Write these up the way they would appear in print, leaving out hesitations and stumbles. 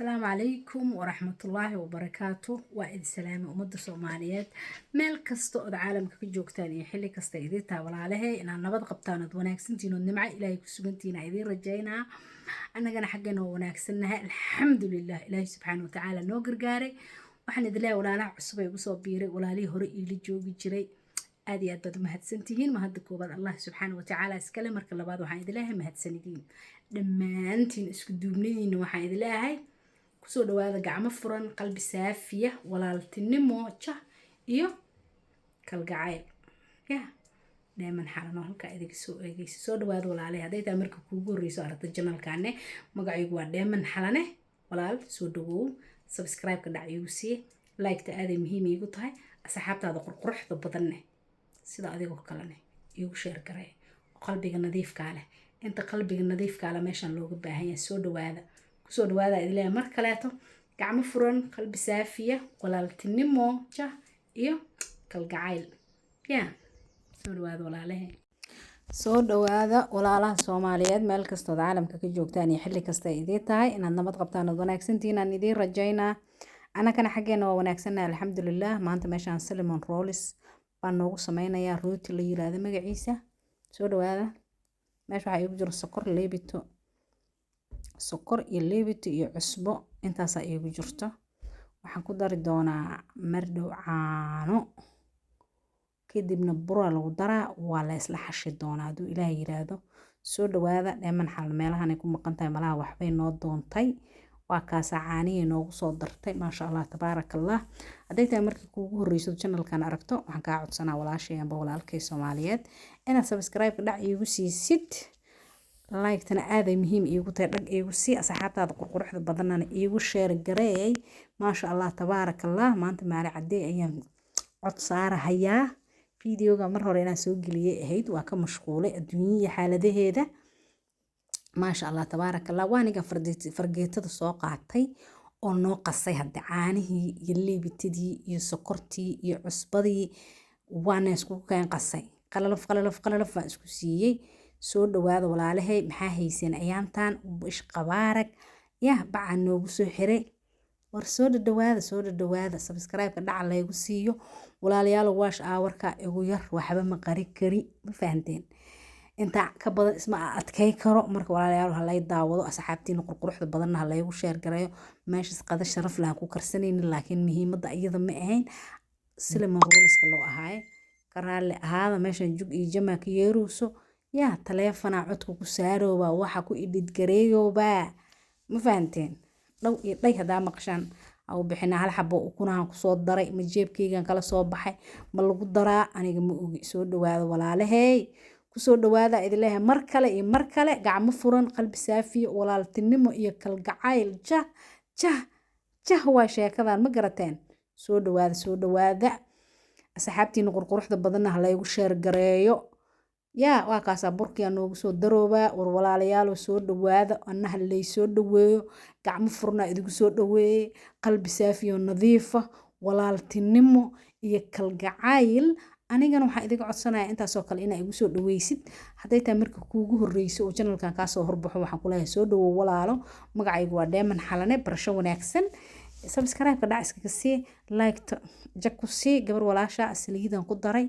Asalaamu calaykum waraxmatullaahi wabarakaatu. Waa idin salaamay, ummadda Soomaaliyeed meel kasta ood caalamka ka joogtaan iyo xilli kasta idiin taa. Walaalahe, inaad nabad qabtaan ood wanaagsantihiin ood nimco Ilaahay ku sugantihiin aa idiin rajaynaa. Annagana xaggeena waa wanaagsannahay, alxamdulilah. Ilaahay subxaana watacaala noo gargaaray. Waxaan idin leeyahay, walaalaha cusub ee igu soo biiray, walaalihii hore iila joogi jiray, aad iyo aad baad umahadsantihiin. Mahadda koobaad Allah subxaana watacaala iskale. Marka labaad waxaan idin leeyahay mahadsanidin dhammaantiin, isku duubnadiina. Waxaan idin leeyahay kusoo dhawaada gacmo furan, qalbi saafiya, walaaltinimo jah iyo kalgacayl. Ya Dheeman Xalano halkaa idinka soo eegeysa. Soo dhawaada, walaalay. Hadday tahay marka kuugu horreyso aragta channelkaane, magacaygu waa Dheeman Xalane. Walaal, soo dhawow. Subscribe-ka dhac iigu sii, like-ta aaday muhiim iigu tahay. Asxaabtaada qurquruxda badanne sida adigoo kalene iigu share garee oo qalbiga nadiifkaa leh. Inta qalbiga nadiifkaa leh meeshaan looga baahan yahay. Soo dhawaada, kusoo dhawaada idin leeyahay mar kaleeto, gacmo furan, qalbi saafiya, walaaltinimo jah iyo kalgacayl. Ya soo dhawaada, walaalahe. Soo dhawaada, walaalaha Soomaaliyeed meel kastood caalamka ka joogtaan iyo xilli kasta ay idiin tahay. Inaad nabad qabtaan ood wanaagsantihiin aan idiin rajaynaa. Annagana xaggeena waa wanaagsannahay, alxamdulilah. Maanta meeshaan cinnamon rolls baan noogu sameynayaa, rooti la yiraahdo magaciisa. Soo dhawaada. Meesha waxaa iigu jiro sokor, leebito, sokor iyo leebito iyo cusbo, intaasaa iigu jirto. Waxaan ku dari doonaa mardhow caano, kadibna buraa lagu daraa, waa la isla xashi doonaa hadduu Ilaah yiraahdo. Soo dhawaada. Dheeman Xalan meelahan ay ku maqan tahay, malaha waxbay noo doontay. Waa kaasaa, caanihii noogu soo dartay. Maasha Allah, tabaaraka Allah. Hadday tahay markii kuugu horreyso channelkan aragto, waxaan kaa codsanaa, walaashay amba walaalkay Soomaaliyeed, inaad subscribe-ka dhac iigu siisid. Like-tana aaday muhiim iigu tahay, dhag iigu sii. Asxaabtaada qurquruxda badanana iigu share gareey. Maasha Allah, tabaaraka Allah. Maanta maali cadee ayaan cod saarahayaa. Videoga mar hore inaan soo geliyay ahayd, waa ka mashquulay adduunyada xaaladaheeda. Maasha Allah, tabaaraka Allah. Waa aniga fargeetada soo qaatay oo noo qasay hadda caanihii iyo liibitadii iyo sokortii iyo cusbadii. Waana isku keen qasay, qalalaf qalalaf qalalaf baan isku siiyey. Soo dhawaada, walaalahay. Maxaa hayseen ayaantan? Ish qabaarag yah bacaa noogu soo xiray. War soo dhadhawaada, soo dhadhawaada. Subscribe-ka dhaca laygu siiyo, walaalayaal. Waash aawarka igu yar, waxba ma qari kari, ma fahanteen? Intaa ka badan isma adkay karo. Marka walaalayaal, ha lay daawado, asxaabtiina qurquruxda badanna ha laygu share gareeyo. Meeshas qada sharaf lahan ku karsanaynin, laakiin muhiimadda iyada ma ahayn, cinnamon rollska loo ahaaye. Ka raalli ahaada, meeshan jug iyo jamaa ka yeerowso. Yaa taleefanaa codka ku saarooba, waxa ku edit gareeyoobaa, ma fahanteen? Dhow iyo dhay haddaa maqashaan au bixinaa. Hal xabo ukunahan kusoo daray, ma jeebkaygan kala soo baxay, ma lagu daraa, aniga ma ogi. Soo dhawaada, walaalahey. Kusoo dhawaada idin leeyahay mar kale iyo mar kale, gacmo furan, qalbi saafiya, walaaltinimo iyo kalgacayl jah jah jah. Waa sheekadan, ma garateen? Soo dhawaada, soo dhawaada. Asxaabtiina qurquruxda badanna ha laygu share gareeyo. Yaa waa kaasaa, burkiyaa noogu soo daroobaa. War walaalayaalo, soo dhawaada. Annaha lay soo dhaweeyo, gacmo furnaa idigu soo dhaweeye, qalbi saafiyo nadiifa, walaaltinimo iyo kalgacayl. Anigana waxaan idiga codsanaya intaasoo kale inaa igu soo dhaweysid. Hadday tahay marka kuugu horreyso oo channelkan kaasoo horbaxo, waxaan kuleeyahay soo dhawow, walaalo. Magacaygu waa Dheeman Xalane. Barasho wanaagsan. Subscribe-ka dhac iskaga sii, like-ta jag ku sii gabar walaasha. Saliidan ku daray.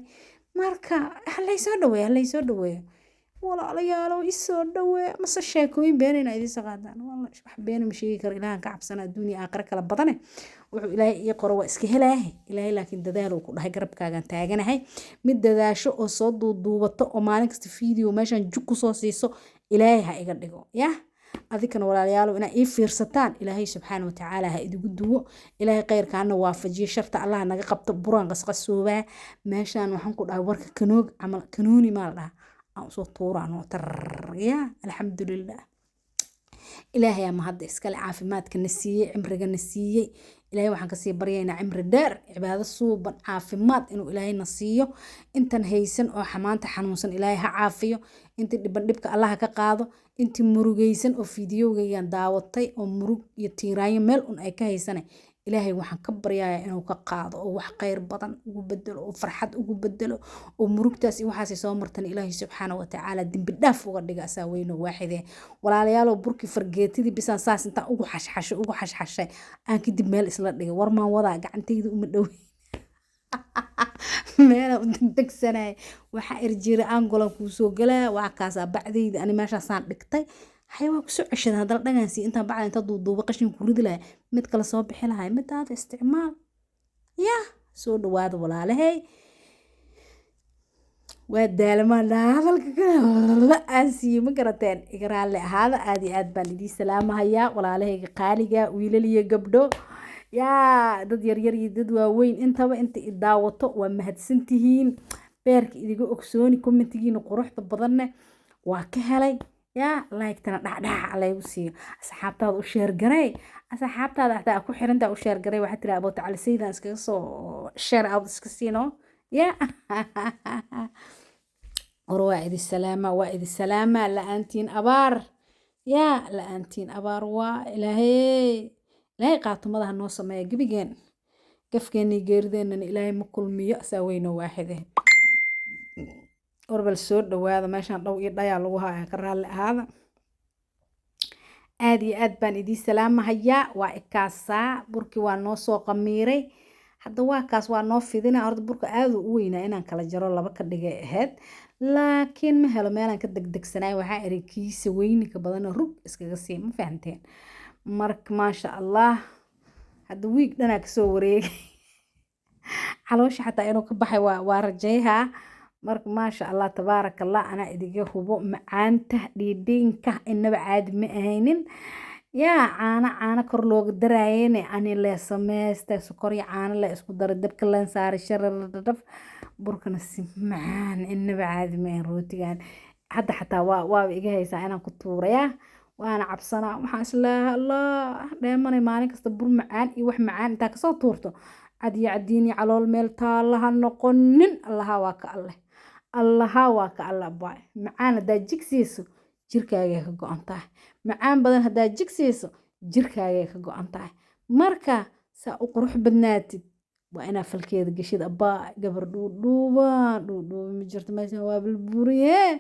Marka halaysoo dhaweeyo, halaysoo dhaweeyo, walaalayaalow, isoo dhawee. Mase sheekooyin been inaa idiin soo qaadaan? Wax beena ma sheegi karo. Ilaahan ka cabsana, adduun iyo aakhiro kala badane. Wuxuu Ilaahay ii qoro waa iska helaahe Ilaahay, laakiin dadaal uu ku dhahay garabkaagan taaganahay. Mid dadaasho oo soo duuduubato oo maalin kasta video meeshan jug kusoo siiso Ilaahay ha iga dhigo. Yah, adinkana walaalayaalow, inaa ii fiirsataan Ilaahay subxaana watacaala ha idigu duwo. Ilaahay khayrkaana waafajiyo, sharta Allah naga qabto. Buraan qasqasoobaa meeshaan. Waxaan ku dhahay warka kanoog camal, kanooni maa la dhahaa, aan usoo tuuraan oo tar. Alxamdulilah, Ilaahay ama hadda iskale caafimaadka na siiyey, cimriga na siiyey. Ilaahay waxaan kasii baryaynaa cimri dheer, cibaado suuban, caafimaad inuu Ilaahay na siiyo. Intan haysan oo xamaanta xanuunsan, Ilaahay ha caafiyo. Intii dhiban, dhibka Allaha ka qaado. Intii murugaysan oo fiidiyowgaygan daawatay oo murug iyo tiiraanyo meel un ay ka haysane. Ilaahay waxaan ka baryayaa inuu ka qaado oo wax khayr badan ugu bedelo oo farxad ugu bedelo oo murugtaas iyo waxaasay soo martan Ilaahay subxaana wa tacaala dembi dhaaf uga dhiga, asaa weyno waaxidee. Walaalayaalow, burkii fargeetidii bisaan saas intaan ugu xashxashay, ugu xashxashay, aan kadib meel isla dhigay. Warmaan wadaa, gacantayda uma dhow, meelaan u degdegsanaya. Waxaa irjira angolan kuu soo galaa, waa kaasaa bacdayda ani meeshaasaan dhigtay. Hay, waa kusoo ceshaday haddana dhagansi intaan bacda inta duuduuba qashin ku ridi lahay, mid kale soo bixi lahay, midaada isticmaal. Yaa soo dhawaada walaalahey. Waa daalamaan hadalka kale aan siiyey, ma garateen? Iga raalli ahaada. Aad iyo aad baan idiin salaamahayaa walaalahayga qaaliga, wiilal iyo gabdho, yaa dad yaryar iyo dad waaweyn, intaba inta i daawato waa mahadsantihiin. Beerka idiga ogsooni, commentigiina quruxda badanne waa ka helay. Yaa like-tana dhacdhaca laygu siiyo, asxaabtaada u share garay, asxaabtaada xataa ku xirantaa u share garay. Waxaa tiri aboota cali saydan iskaga soo share out iska siino. Yaa war, waa idi salaama, waa idi salaama. La-aantiin abaar, yaa la-aantiin abaar. Waa Ilaahay, Ilaahay qaatumadaha noo sameeya gebigeen. Gafkeennii geerideennana Ilaahay ma kulmiyo, asaa weynoo waaxide. Warbal soo dhawaada, meeshaan dhow iyo dhayaa lagu haya, ka raalli ahaada. Aad iyo aad baan idiin salaamahayaa. Waa ikaasaa, burkii waa noo soo qamiiray hadda, waa kaas, waa noo fidina. Horta burka aad u weynaa, inaan kala jaro laba ka dhigay ahayd, laakiin ma helo meelaan ka degdegsanaay. Waxaa iri kiisa weyninka badana rug iskaga sii, ma fahanteen? Marka maasha Allah, hadda wiig dhanaa kasoo wareegay, caloosha xataa inuu ka baxay waa rajayhaa. Marka maasha Allah, tabaaraka Allah, anaa idiga hubo macaanta dhiidhiinka inaba caadi ma ahaynin. Yaa caano, caano kor looga daraayene, ani lee sameystay, sokor iyo caano le isku daray, dabka leen saaray, sharararaf, burkana si macaan, inaba caadi ma ahayn rootigan. Hadda xataa waaba iga haysaa inaan ku tuurayaa, waana cabsanaa. Waxaan isleeyahay, Allah dheemanay, maalin kasta bur macaan iyo wax macaan intaa kasoo tuurto, cad iyo cadiin iyo calool meel taalla ha noqonin. Allaha waa ka Alleh, Allaha waa ka Alla baay. Macaan haddaa jigsiiso, jirkaagay ka go-an tahay. Macaan badan haddaa jigsiiso, jirkaagay ka go-an tahay. Marka saa u qurux badnaatid waa inaa falkeeda geshid. Abbaa, gabar dhuudhuuban dhuudhuuba ma jirto meeshan, waa balbuuriye.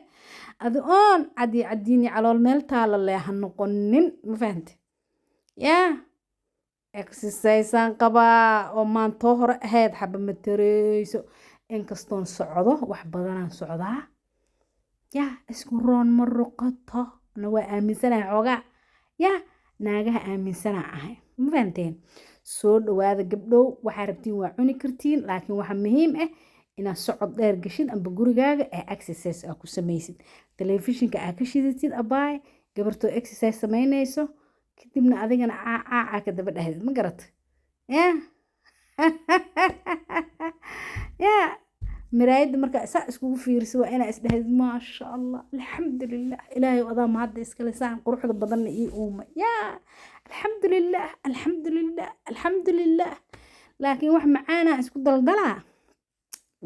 Adi oon cad iyo cadiin iyo calool meel taalla leh ha noqonin, ma fahante? Yaa exercise-aan qabaa oo maantoo hore ahayd xaba ma tareyso, inkastoon socdo, wax badanaan socdaa. Yaa isku roon ma ruqato na waa aaminsanahay xoogaa, yaa naagaha aaminsanaa ahay, ma fahanteen? Soo dhawaada gabdhow, waxaa rabtiin waa cuni kartiin, laakiin waxaa muhiim ah inaad socod dheer gashid amba gurigaaga ee exercise aa ku samaysid, telefishinka aa ka shidatid abaay, gabartoo exercise samaynayso, kadibna adigana caa ka daba dhahdid, ma garata? Yaa yaa miraayadda marka saa iskugu fiiriso, waa inaa isdhahdid, maasha Allah, alxamdulilah, Ilaahay adaa mahadda iskale, saan quruxda badanna ii uumay. Yaa alxamdulilah, alxamdulilah, alxamdulilah. Laakiin wax macaanaa isku daldalaa,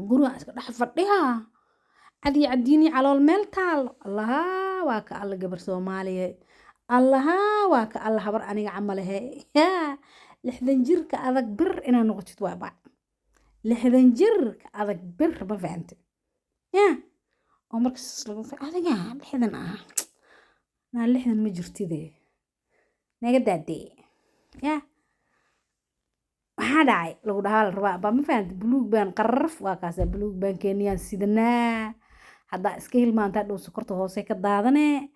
guriga iska dhex fadhiyaa, cad iyo cadiini calool meel taalo. Allaha waa ka Alla, gabar Soomaaliyeed, Allaha waa ka Alla, habar aniga camalehe. Yaa 60 jirka adag bir inaa noqotid waa baa 60 jirka adag bir, ma fahante? Yaa oo markas lagu adiga 60 ah naa, 60 ma jirtide, naga daadee. Yaa maxaa dhacay lagu dhahaa la rabaa baa, ma fahante? Buluug baan qararaf, waa kaasa buluug baan keeniyaan sidanaa. Haddaa iska hilmaantaa dhow, sokorta hoose ka daadanee.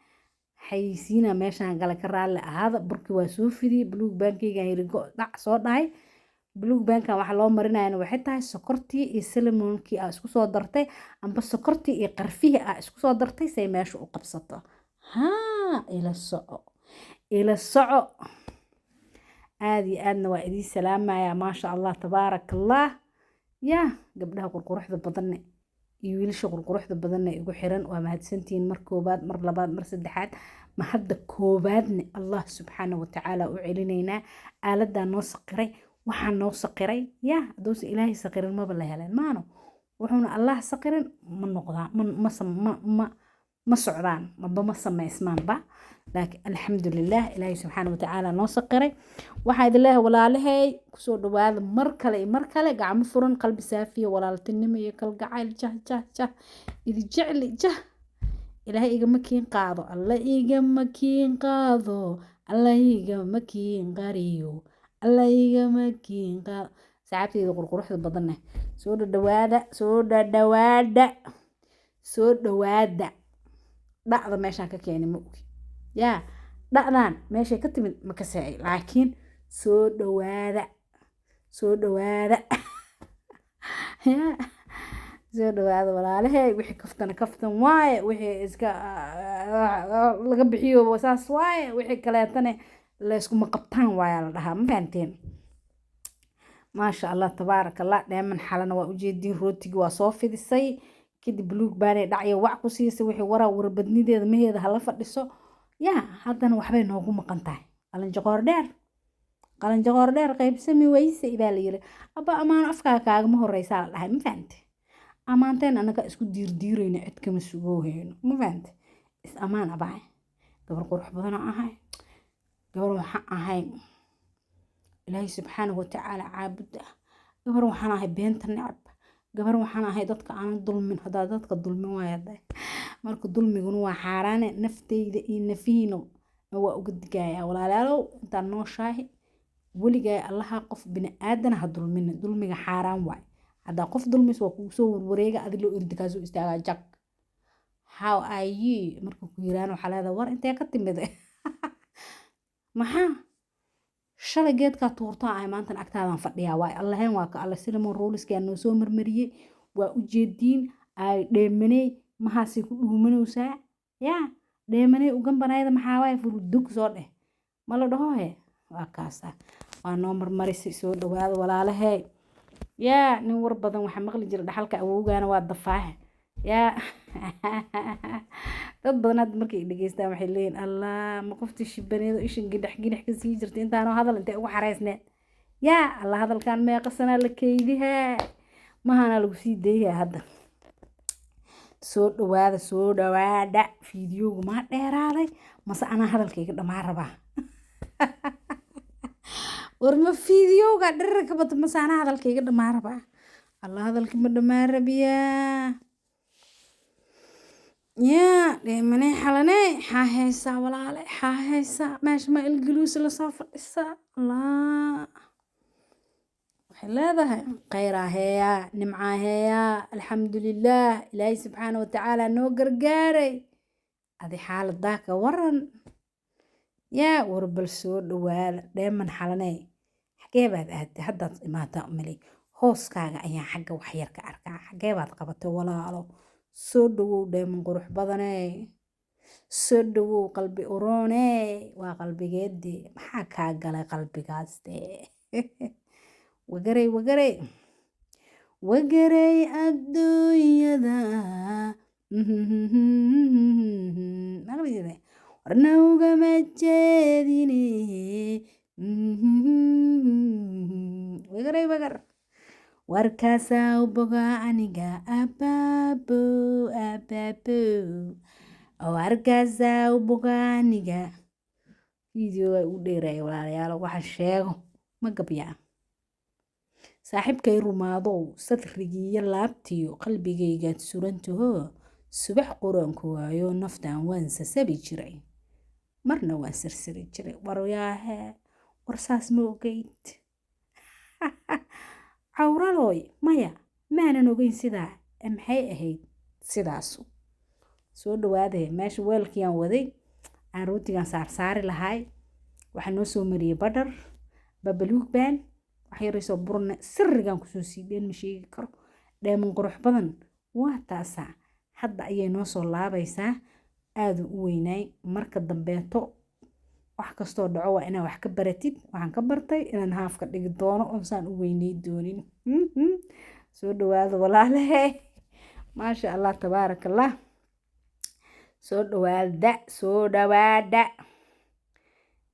Xayeysiina meeshaan gala, ka raalli ahaada. Burkii waa soo fidiyey, buluug baankeygan yiri go dhac soo dhahay. Buluug baankan waxaa loo marinayana waxay tahay sokortii iyo cinnamonkii aa isku soo dartay, amba sokortii iyo qarfihii aa isku soo dartay, say meesha u qabsato. Haa, ila soco, ila soco. Aada iyo aadna waa idiin salaamayaa. Maasha Allah, tabaaraka Allah. Yaa gabdhaha qurquruxda badanne iyo wiilasha qurquruxda badanne igu xiran, waa mahadsantihiin mar koobaad, mar labaad, mar saddexaad. Ma hadda koobaadne Allah subxaana watacaala u celinaynaa, aaladaa noo saqiray, waxaa noo saqiray. Yaa hadduusan Ilaahay saqirin maba la heleen maano. Wuxuuna Allah saqirin ma noqdaa, ma ma ma ma Ma socdaan maba, ma samaysmaanba, laakiin alxamdulilah, Ilaahay subxaana watacaala noo saqiray. Waxaa idin leeyahay, walaalahay, kusoo dhawaada mar kale iyo mar kale, gacmo furan, qalbi saafiya, walaaltinimo iyo kalgacayl. Jah jah jah, idi jecli jah. Ilaahay igama kiin qaado, Alla igama kiin qaado, Alla igama kiin qariyo, Alla igama kiin qaado. Saxaabteyda qurquruxda badanne, soo dhadhawaada, soo dhadhawaada, soo dhawaada. Dhacda meeshaan ka keenay ma ogi, yaa dhacdaan meeshay ka timid ma ka seecay, laakiin soo dhawaada, soo dhawaada, yaa soo dhawaada, walaalahay. Wixii kaftana kaftan waaye, wixii iska laga bixiyo saas waaye, wixii kaleetana layskuma qabtaan waayaa la dhahaa. Ma fahanteen? Maasha Allah, tabaaraka Allah. Dheeman xalana waa ujeediin, rootigii waa soo fidisay, kadib buluug baanay dhacyo wac ku siisay. Wixii waraa warbadnideeda maheeda hala fadhiso. Yaa haddana waxbay noogu maqan tahay. Qalanjaqoor dheer, qalanjaqoor dheer qaybsami weyse baa la yiri. Abba, amaano afkaaga kaagama horeysaa la dhahay. Ma fahante? Ammaanteen annaga isku diirdiirayno, cid kama sugoohayno. Ma fahante? Is amaan abaay. Gabar qurux badanoo ahay, gabar waxaan ahay Ilaahay subxaanahu watacaala caabud ah, gabar waxaan ahay beenta necab, gabar waxaan ahay dadka aanan dulmin. Haddaa dadka dulmin waaya, marka dulmiguna waa xaaraane. Nafteyda iyo nafihiina waa uga digayaa, walaalayaalow. Intaan nooshahay weligaa Allaha qof bini aadana ha dulmina. Dulmiga xaaraan waay. Haddaa qof dulmis, waa kugu soo warwareega, adi loo irdi kaasoo istaagaa. Jag, "How are you?" Marka ku yiraan, waxaa leedahay, "War intee ka timid? Maxaa shalay geedkaa tuurtaa ahay, maantan agtaadaan fadhiyaa?" Waay Allahayn, waa ka Alle. Cinnamon rollskaa noo soo marmariyey, waa ujeediin. Ay dheemaney mahaasay ku dhuumanaysaa. Yaa dheemaney ugambanayda maxaa waaye? Furudug soo dheh ma la dhaho he. Waa kaasa, waa noo marmarisay. Soo dhawaada, walaalahey. Yaa nin war badan waxaa maqli jira, dhaxalka awowgaana waa dafaahe. Yaa dad badan hadda markay dhegeystaan waxay leeyihin, "Allah, ma qoftii shibaneedo ishan gidhax gidhax ka sii jirtay intaanoo hadal intay ugu xareysneed? Yaa Allah, hadalkan meeqa sanaa la keydihaa, mahaana lagu sii dayhaa hadda." Soo dhawaada, soo dhawaada. Fiidiyowga maa dheeraaday mase anaa hadalkayga dhammaan rabaa? War ma fiidiyowga dhirir ka bata mase anaa hadalkayga dhammaan rabaa? Allah, hadalka ma dhammaan rabiyaa? Yaa dheemaney xalaney, xaa haysaa, walaale? Xaa haysaa meesha? Ma ilgaluusi lasoo fadhisaa? Allah, waxay leedahay khayraa heeyaa, nimcaa heeyaa. Alxamdulilaah, Ilaahay subxaana watacaala noo gargaaray. Adi xaaladaa ka waran? Yaa war bal soo dhawaada. Dheeman xalaney, xagee baad aaday? Haddaad imaataa umaley, hooskaaga ayaan xagga waxyar ka arkaa. Xagee baad qabatay, walaalo? Soo dhawow, dheeman qurux badaney, soo dhawow, qalbi urooney. Waa qalbigeedii, maxaa kaa galay qalbigaas dee? Wagarey, wagarey, wagarey adduunyada maqli jire, warna ugama jeedine. Wagarey wagar, warkaasaa u boga aniga. Abaabo, abaabo, warkaasaa u boga aniga. Video u dheeraya, walaalayaal. Waxaan sheego ma gabyaa? Saaxiibkay rumaadow, sadrigiiyo laabtiyo qalbigaygaad surantaho. Subax quraanku waayo naftaan waan sasabi jiray, marna waan sarsari jiray. War yaahee, war saas ma ogeyd? Cawralooy, maya, maanan ogeyn sidaa. Maxay ahayd sidaasu? Soo dhawaadee. Meesha weelkiiyaan waday, aan rootigan saarsaari lahaay, waxaa noo soo mariyey badhar babaluug baan wax yaraysoo burne sirigan kusoo siibeen, ma sheegi karo. Dheeman qurux badan waa taasaa. Hadda ayay noo soo laabaysaa. Aaduu u weynaay. Marka dambeeto wax kastoo dhaco waa inaa wax ka baratid. Waxaan ka bartay inaan haafka dhigi doono oon saan u weyney doonin. Soo dhawaada, walaalahe. Maasha Allah, tabaaraka Allah. Soo dhawaada, soo dhawaada.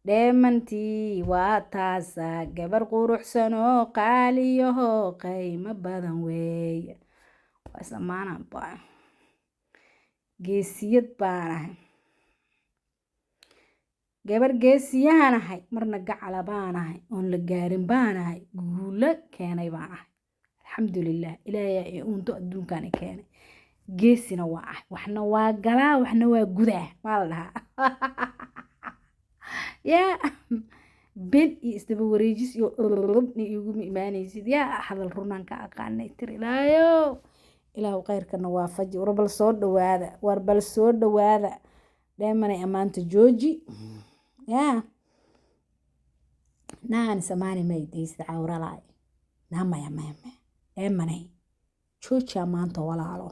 Dheemantii waa taasa, gabar quruxsan oo qaaliyaho qiimo badan weeye. Waa is ammaanaan baa. Geesiyad baanahay, gabar geesiyaanahay, marna gacala baanahay oon la gaarin baanahay, guulo keenay baan ahay. Alxamdulilah, Ilaahay ee uunto adduunkan i keenay. Geesina waa ah, waxna waa galaa, waxna waa gudaa, maa la dhahaa. Yaa ben iyo isdaba wareejis iyo iguma imaanaysid. Yaa hadal runaan ka aqaanay tir. Ilaahayow, Ilaahu khayrkana waafaji. War bal soo dhawaada, war bal soo dhawaada. Dheemanay, ammaanta jooji. Yaa naan samaani maydaysid cawralaay. Naa maya, maya, maya. Dheemanay, jooji ammaanta walaalo,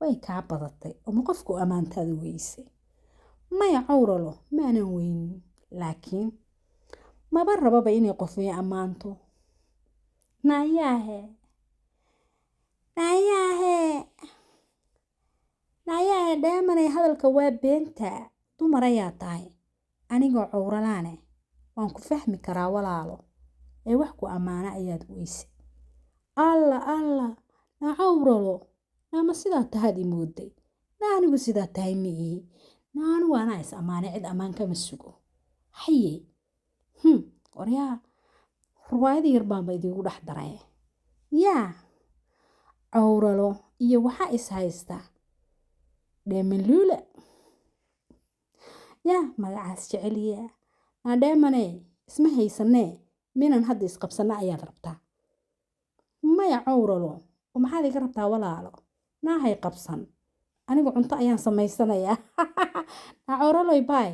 way kaa badatay. Oma qofku ammaantaada weysay? Maya cawralo, maanan weynin, laakiin maba rababa inay qof ii ammaanto. Nayaahe, nayaahe, nayaahe. Dheemanay, hadalka waa beenta. Dumar ayaa tahay, anigoo cawralaane waan ku fahmi karaa walaalo, ee wax ku ammaana ayaad weysay. Alla alla, na cawralo, naama sidaa tahaad i mooday? Na anigu sidaa tahay ma ihi. Na anigu anaa is ammaanay, cid ammaan kama sugo. Haye, waryaa, ruwaayada yar baanba idiinku dhex daray. Yaa cawralo iyo waxaa is haysta Dheeman Luula. Yaa magacaas jeceliyaa. Naa Dheemaney, isma haysanee, minan hadda isqabsana ayaad rabtaa? Maya cawralo, oo maxaad iga rabtaa walaalo? Naahay qabsan, anigu cunto ayaan samaysanayaa. Naa cawraloy, baay.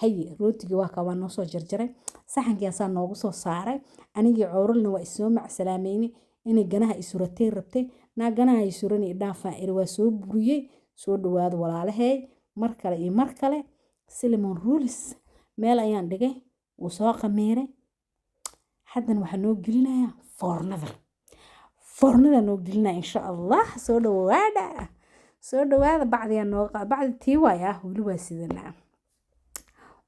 Haye, rootigii waa kaa, waa noo soo jarjaray, saxankii asaa noogu soo saaray. Anigii cawralna waa isoo macsalaameynay. Inay ganaha isuratay rabtay. Naa ganaha isurani, idhaafaa iri, waa soo buriyey. Soo dhawaado walaalahay, mar kale iyo mar kale. Cinnamon rolls meel ayaan dhigay, wuu soo khamiiray. Haddana waxaa noo gelinayaa foornada, foornada noo gelinaya insha Allah. Soo dhawaada, soo dhawaada. Bacdiyaa nooga qaad, bacdi tii waay ah, weli waa sidanaa.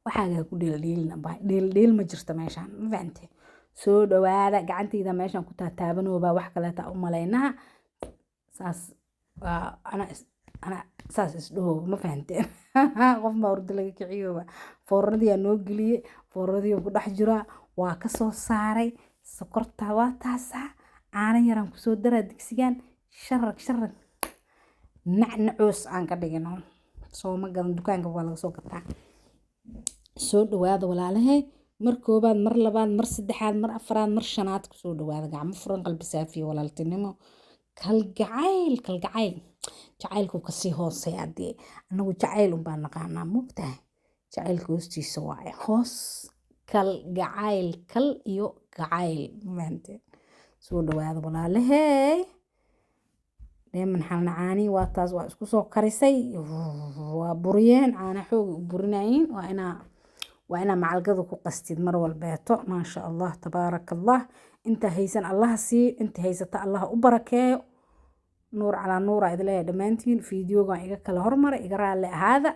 Waxaagaa ku dheeldheelina, dheeldheel ma jirto meeshaan, ma fahante? Soo dhawaada. Gacantayda meeshaan ku taataabanooba, wax kaleeta u malaynaha. Saas waa ana, ana saas isdhaho, ma fahanteen? Qof baa hurdo laga kiciyooba. Foornadiyaa noo geliyey, foornadii ku dhex jiraa, waa ka soo saaray. Sokorta waa taasaa, caano yaraan kusoo daraa digsigan. Sharag sharag, nacnacoos aan ka dhigino. Soo ma gadan, dukaanka waa laga soo gataa. Soo dhawaada walaalahay, mar koobaad, mar labaad, mar saddexaad, mar afraad, mar shanaad, kusoo dhawaada gacmo furan, qalbi saafiya, walaaltinimo, kalgacayl. Kalgacayl jacaylku kasii hooseeya dee. Anagu jacayl unbaa naqaanaa, moogtahay? Jacaylka hoostiisa waaye hoos kalgacayl, kal iyo gacayl, mafahanteen? Soo dhawaada walaalahey. Dheeman xalna caani waa taas, waa isku soo karisay, waa buriyeen, caana xooga u burinayiin. Waa inaa macalgada ku qastid mar walbeeto. Maasha Allah, tabaaraka Allah. Inta haysan Allaha siiyo, inta haysata Allaha u barakeeyo. Nuur calaa nuura idin leeyahay dhammaantiin. Fiidiyogan iga kala hormaray, iga raalli ahaada.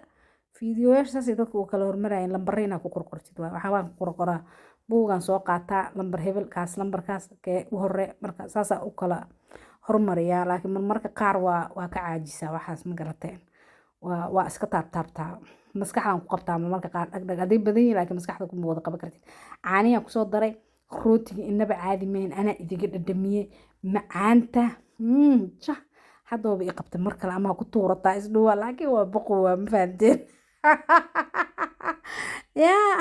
Fiidiyoyaasha saasay dadka u kala hormarayeen. Lambarra inaa ku qorqortid waay. Waxaa waan ku qorqoraa buugaan soo qaataa, lambar hebel kaas, lambarkaas kee u horre. Marka saasaa u kala hormariyaa, laakiin marmarka qaar waa ka caajisaa waxaas, ma garateen? Waa iska taabtaabtaa, maskaxdaan ku qabtaa marmarka qaar, dhagdhag hadday badan yihiin, laakiin maskaxda kuma wada qaban kartid. Caaniyaa kusoo daray rootiga, inaba caadi mahayn. Anaa idiga dhadhamiyey macaanta jah. Haddaba i qabtay mar kale amaa ku tuurataa isdhuwa, laakiin waa boqo, waa ma fahanteen? Yaa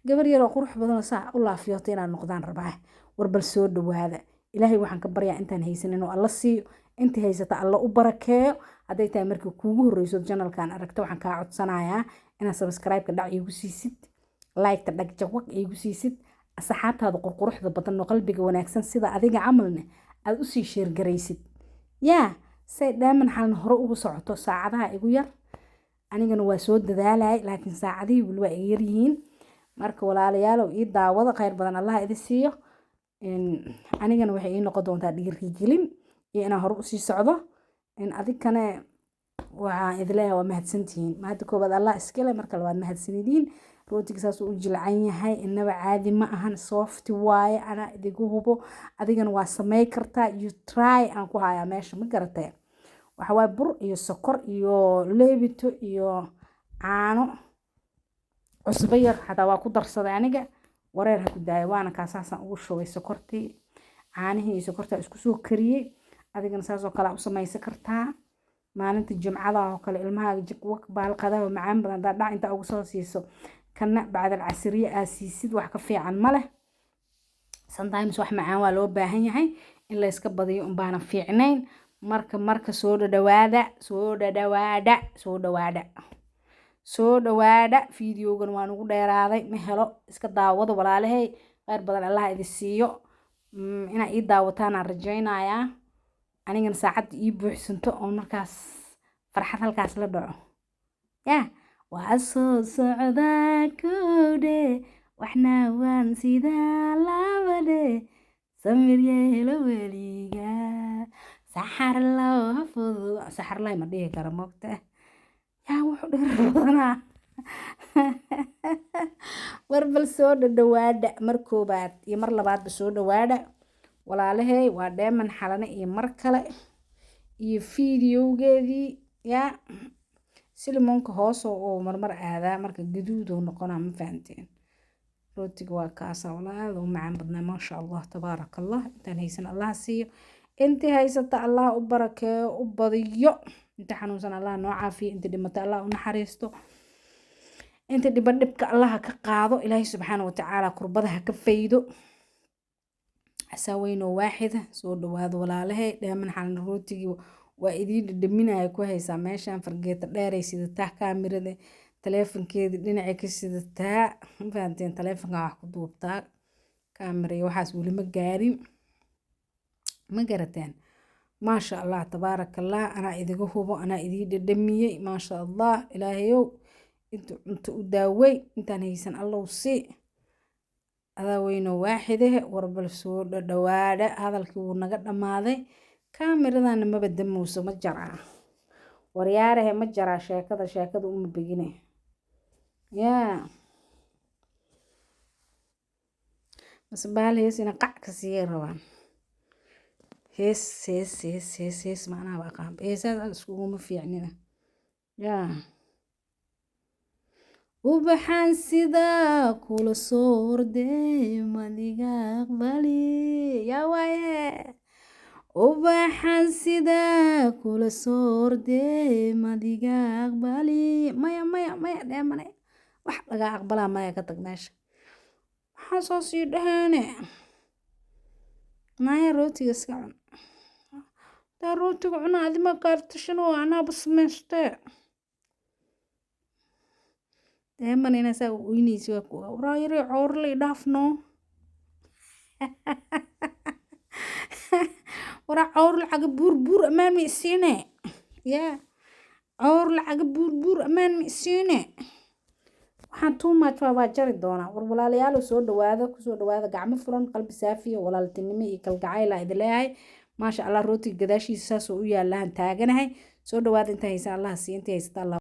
gabar yaroo qurux badanoo saa u laafiyoota inaad noqdaan rabaa. War bal soo dhawaada. Ilaahay waxaan ka baryaa intaan haysan inuu Alla siiyo, intii haysata Alla u barakeeyo. Hadday tahay markii kuugu horreyso channelkan aragta, waxaan kaa codsanayaa inaad subscribe-ka dhac iigu siisid, like-ta dhag jawaq iigu siisid, asxaabtaada qurquruxda badan oo qalbiga wanaagsan sida adiga camalne aad usii share garaysid, yaa say Dheeman xalna hore ugu socoto. Saacadaha igu yar, anigana waa soo dadaalayay, laakiin saacadihii weli waa iga yaryihiin. Marka walaalayaalow, ii daawada, khayr badan Allaha idi siiyo. Anigana waxay ii noqon doontaa dhiirigelin iyo inaan hore usii socdo. Adigkane waxaan idin leeyahay waa mahadsantihiin. Mahadda koobaad Allah iskale, marka labaad mahadsanidin. Rootiga saas uu u jilcan yahay, inaba caadi ma ahan, soft waaye, anaa idigu hubo. Adigana waa samey kartaa, you try aan ku hayaa meesha, ma garatee? Waxa waaye bur iyo sokor iyo leebito iyo caano, cusbo yar xataa waa ku darsaday aniga. Wareer ha ku daaya, waana kaasaasaan ugu shubay sokortii, caanihii iyo sokortaa isku soo kariyey. Adigana saasoo kale u samaysan kartaa maalinta Jimcada oo kale ilmahaaga jik baalqadaha macaan badan hadaa dhac intaa ugu soo siiso, kana bacdal casiriye aa siisid, wax ka fiican ma leh. Sometimes wax macaan waa loo baahan yahay, in layska badiyo unbaana fiicnayn. Marka soo dhadhawaada, soo dhadhawaada, soo dhawaada, soo dhawaada. Fiidiyogan waan ugu dheeraaday, ma helo, iska daawado walaalahay. Kheyr badan Allah idin siiyo. Inaa ii daawataan aan rajaynayaa, anigana saacadda ii buuxsanto oo markaas farxad halkaas la dhaco. Ya waa soo socdaa kowdhe, waxna waan sidaa labadhe, samir yeelo weliga, saxar loo fudud saxarlay ma dhihi kara moogta. Yaa wuxuu dhirir badanaa. War bal soo dhadhawaadha mar koobaad iyo mar labaadba, soo dhawaadha walaalahey. Waa Dheeman Xalane iyo mar kale iyo fiidiyowgeedii. Yaa silimonka hoos oo marmar aadaa, marka gaduud uu noqonaa, ma fahanteen? Rootiga waa kaasa walaa, aad u macaan badnaa, maasha Allah, tabaaraka Allah. Intaan haysan Allah siiyo, intii haysata Allah u barakeeyo, u badiyo. Inta xanuunsan Allah noo caafiyo, inta dhimata Allah u naxariisto, inta dhiban dhibka Allah ka qaado, Ilaahay subxaana watacaala kurbada ha ka faydo, asaa weynoo waaxida. Soo dhawaado walaalahay. Dheeman Xalan rootigii waa idiin dhadhaminaya ku haysaa meeshaan. Fargeeto dheeray sidataa, kaamirada taleefankeedii dhinacay ka sidataa, ma fahanteen? Taleefanka wax ku duubtaa, kaamira iyo waxaas weli ma gaarin, ma garateen? Maasha Allah, tabaaraka Allah. Anaa idiga hubo, anaa idiin dhadhamiyey, maasha Allah. Ilaahayow inta cunto u daawey, intaan haysan Allow sii, adaa weynoo waaxidehe. Warbal soo dhadhawaadha. Hadalkii wuu naga dhammaaday, kaamiradana maba damowso. Ma jaraa waryaarahe? Ma jaraa sheekada? Sheekada uma begine yaa mase baal hees ina qac ka siiyay rabaan. Hees, hees, hees, hees, hees, macnaha aqaan, heesaas iskuguma fiicnina. Yaa ubaxaan sidaa kula soo ordee, madiga aqbali? Yaa waaye ubaxaan sidaa kula soo ordee, madiga aqbali? Maya, maya, maya, Dheemane, wax lagaa aqbalaa maya, ka tag meesha. Maxaa soo sii dhaheene? Maya, rootiga iska cun. Taa rootiga cuna, adima kaartashan oo anaaba samaystee. Dheeman inaa saa u oynaysi waa kuwa waraa yaray coorley dhaafno. Waraa coor lacaga buur buur ammaan ma isiine? Yaa coor lacaga buur buur ammaan ma isiine? Waxaan too much waa jari doonaa. War walaalayaal, soo dhawaada, kusoo dhawaada gacmo furan, qalbi saafiya, walaaltinimo iyo kalgacayl aa idin leeyahay. Maasha Allah, rootiga gadaashiisa saasoo u yaalaan taaganahay. Soo dhawaada, inta haysan Allah siiyo, inta haysata Allah.